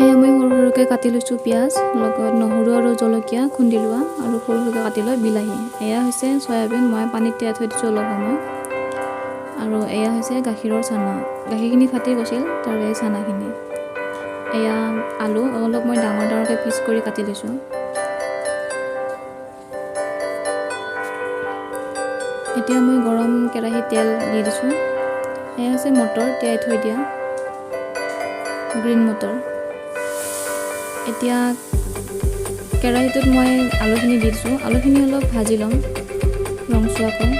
এয়া মই সৰু সৰুকৈ কাটি লৈছোঁ পিঁয়াজ, লগত নহৰু আৰু জলকীয়া খুন্দি লোৱা, আৰু সৰু সৰুকৈ কাটি লোৱা বিলাহী। এয়া হৈছে চয়াবিন, মই পানীত তিয়াই থৈ দিছোঁ অলপ সময়। আৰু এয়া হৈছে গাখীৰৰ চানা, গাখীৰখিনি ফাটি গৈছিল তাৰে চানাখিনি। এয়া আলু অলপ মই ডাঙৰ ডাঙৰকৈ পিচ কৰি কাটি লৈছোঁ। এতিয়া মই গৰম কেৰাহীত তেল দি দিছোঁ। এয়া হৈছে মটৰ তিয়াই থৈ দিয়া গ্ৰীণ মটৰ। এতিয়া কেৰাহীটোত মই আলুখিনি দি দিছোঁ। আলুখিনি অলপ ভাজি ল'ম ৰংচোৱাকৈ।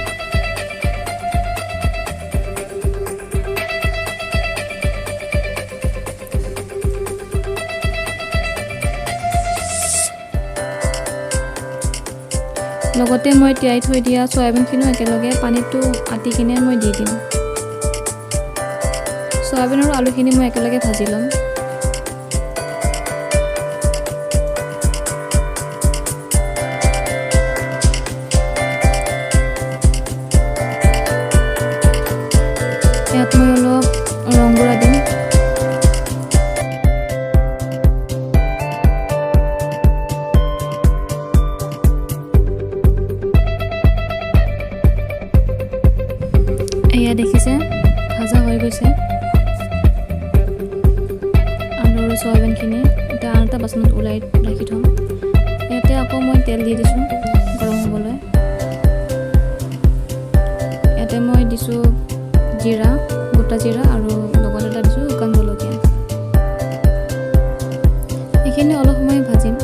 লগতে মই তিয়াই থৈ দিয়া চয়াবিনখিনিও একেলগে পানীটো আটি কিনে মই দি দিম। চয়াবিন আৰু আলুখিনি মই একেলগে ভাজি ল'ম। ইয়াত মই অলপ ৰং গুড়া দিম। এয়া দেখিছে ভাজা হৈ গৈছে আলু আৰু চয়াবিনখিনি। এতিয়া আন এটা বাচনত ওলাই ৰাখি থ'ম। ইয়াতে আকৌ মই তেল দি দিছোঁ গৰম হ'বলৈ। ইয়াতে মই দিছোঁ জিৰা, গোটা জিৰা, আৰু লগত এটা দিছোঁ শুকান জলকীয়া। এইখিনি অলপ সময় ভাজিম।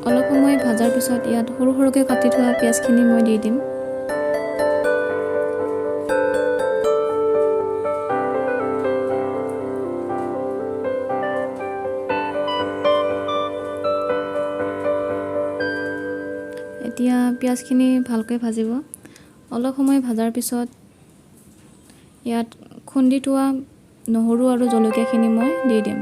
অলপ সময় ভাজাৰ পিছত ইয়াত সৰু সৰুকৈ কাটি থোৱা পিঁয়াজখিনি মই দি দিম। এতিয়া পিঁয়াজখিনি ভালকৈ ভাজিব। অলপ সময় ভাজাৰ পিছত ইয়াত খুন্দি থোৱা নহৰু আৰু জলকীয়াখিনি মই দি দিম।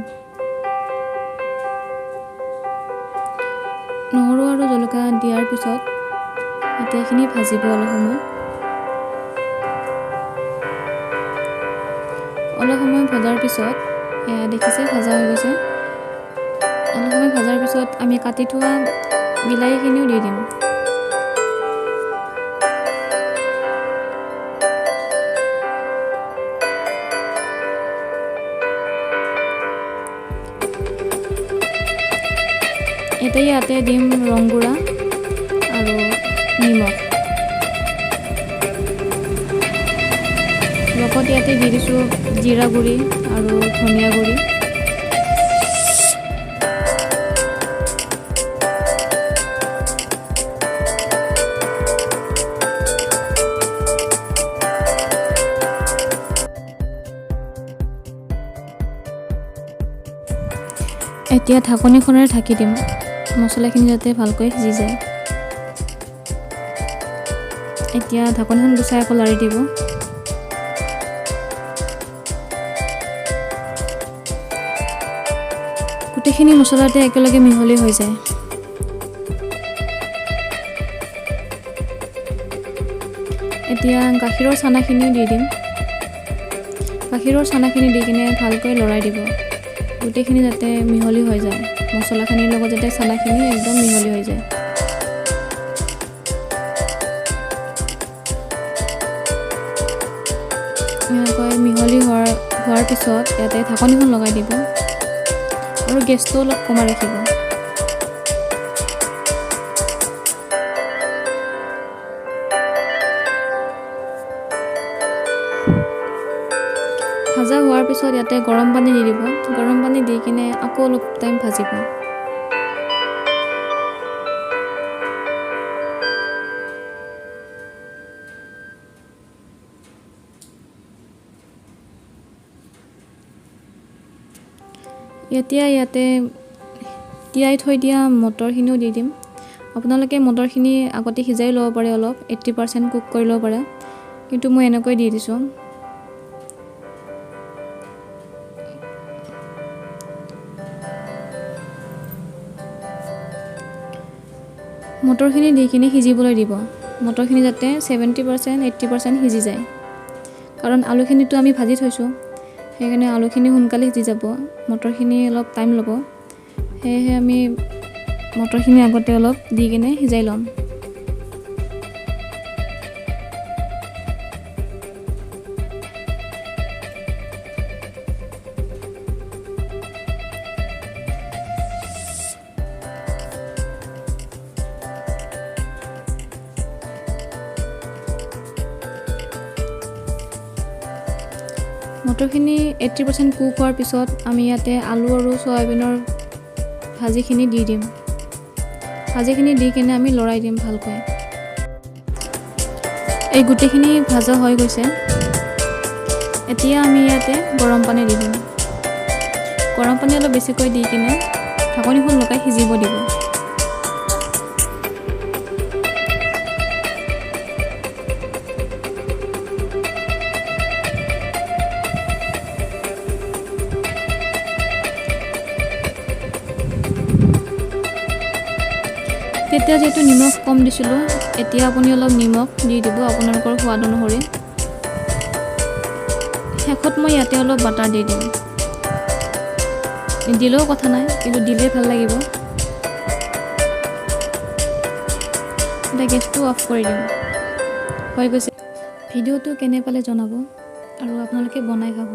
নহৰু আৰু জলকীয়া দিয়াৰ পিছত এতিয়া এইখিনি ভাজিব অলপ সময়। অলপ সময় ভজাৰ পিছত এয়া দেখিছে ভাজা হৈ গৈছে। অলপ সময় ভজাৰ পিছত আমি কাটি থোৱা বিলাহীখিনিও দি দিম। এতিয়া ইয়াতে দিম ৰং গুড়া আৰু নিমখ। লগত ইয়াতে দি দিছোঁ জিৰা গুড়ি আৰু ধনিয়া গুড়ি। এতিয়া ঢাকনিখনেৰে ঢাকি দিম, মছলাখিনি যাতে ভালকৈ সিজি যায়। এতিয়া ঢাকনিখন গুচাই আকৌ লাৰি দিব। গোটেইখিনি মছলাতে একেলগে মিহলি হৈ যায়। এতিয়া গাখীৰৰ চানাখিনিও দি দিম। গাখীৰৰ চানাখিনি দি কিনে ভালকৈ লৰাই দিব, গোটেইখিনি যাতে মিহলি হৈ যায়। মছলাখিনিৰ লগত যাতে চানাখিনি একদম মিহলি হৈ যায়। এনেকৈ মিহলি হোৱাৰ পিছত ইয়াতে ঢাকনিখন লগাই দিব আৰু গেছটো অলপ কমাই ৰাখিব। ভাজা হোৱাৰ পিছত ইয়াতে গৰম পানী দি দিব। গৰম পানী দি কিনে আকৌ অলপ টাইম ভাজিব। এতিয়া ইয়াতে তিয়াই থৈ দিয়া মটৰখিনিও দি দিম। আপোনালোকে মটৰখিনি আগতে সিজাই ল'ব পাৰে, অলপ 80% কুক কৰি ল'ব পাৰে, কিন্তু মই এনেকৈ দি দিছোঁ। মটৰখিনি দি কিনে সিজিবলৈ দিব। মটৰখিনি যাতে 70% 80% সিজি যায়। কাৰণ আলুখিনিতো আমি ভাজি থৈছোঁ, সেইকাৰণে আলুখিনি সোনকালে সিজি যাব, মটৰখিনি অলপ টাইম ল'ব। সেয়েহে আমি মটৰখিনি আগতে অলপ দি কিনে সিজাই ল'ম। মটৰখিনি 80% কুক হোৱাৰ পিছত আমি ইয়াতে আলু আৰু চয়াবিনৰ ভাজিখিনি দি দিম। ভাজিখিনি দি কিনে আমি লৰাই দিম ভালকৈ। এই গোটেইখিনি ভাজা হৈ গৈছে। এতিয়া আমি ইয়াতে গৰম পানী দি দিম। গৰম পানী অলপ বেছিকৈ দি কিনে ঢাকনিখন লগাই সিজিব দিব। তেতিয়া যিহেতু নিমখ কম দিছিলোঁ, এতিয়া আপুনি অলপ নিমখ দি দিব আপোনালোকৰ সোৱাদ অনুসৰি। শেষত মই ইয়াতে অলপ বাটাৰ দি দিম। নিদিলেও কথা নাই, কিন্তু দিলে ভাল লাগিব। এতিয়া গেছটো অফ কৰি দিম। হৈ গৈছে। ভিডিঅ'টো কেনে পালে জনাব আৰু আপোনালোকে বনাই খাব।